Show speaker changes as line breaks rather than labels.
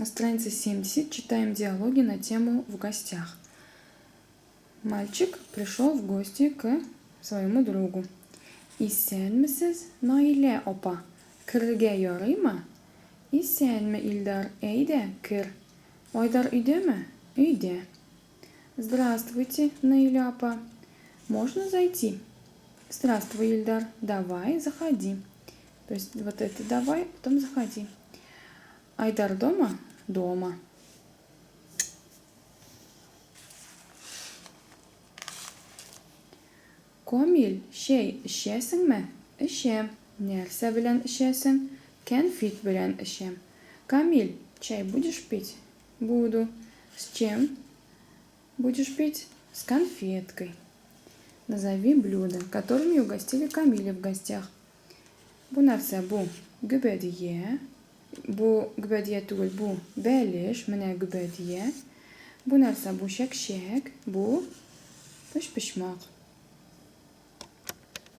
На странице 70 читаем диалоги на тему «В гостях». Мальчик пришел в гости к своему другу. Исәнмесез, Наилә апа. Керергә ярыймы? Исәнме, Илдар, әйдә, кер. Айдар өйдәме? Өйдә. Здравствуйте, Наилә апа. Можно зайти? Здравствуй, Ильдар. Давай, заходи. То есть вот это давай, потом заходи. Айдар дома? Дома. Комил, чәй эчәсеңме? Эчәм. Нәрсә белән эчәсең? Кәнфит белән эчәм. Камиль, чай будешь пить? Буду. С чем будешь пить? С конфеткой. Назови блюда, которыми угостили Камиля в гостях. Бу нәрсә? Бу гөбәдия. Бу гөбәдия түгел, бу бәлеш. Менә гөбәдия. Бу нәрсә? Бу чәкчәк. Бу өчпочмак.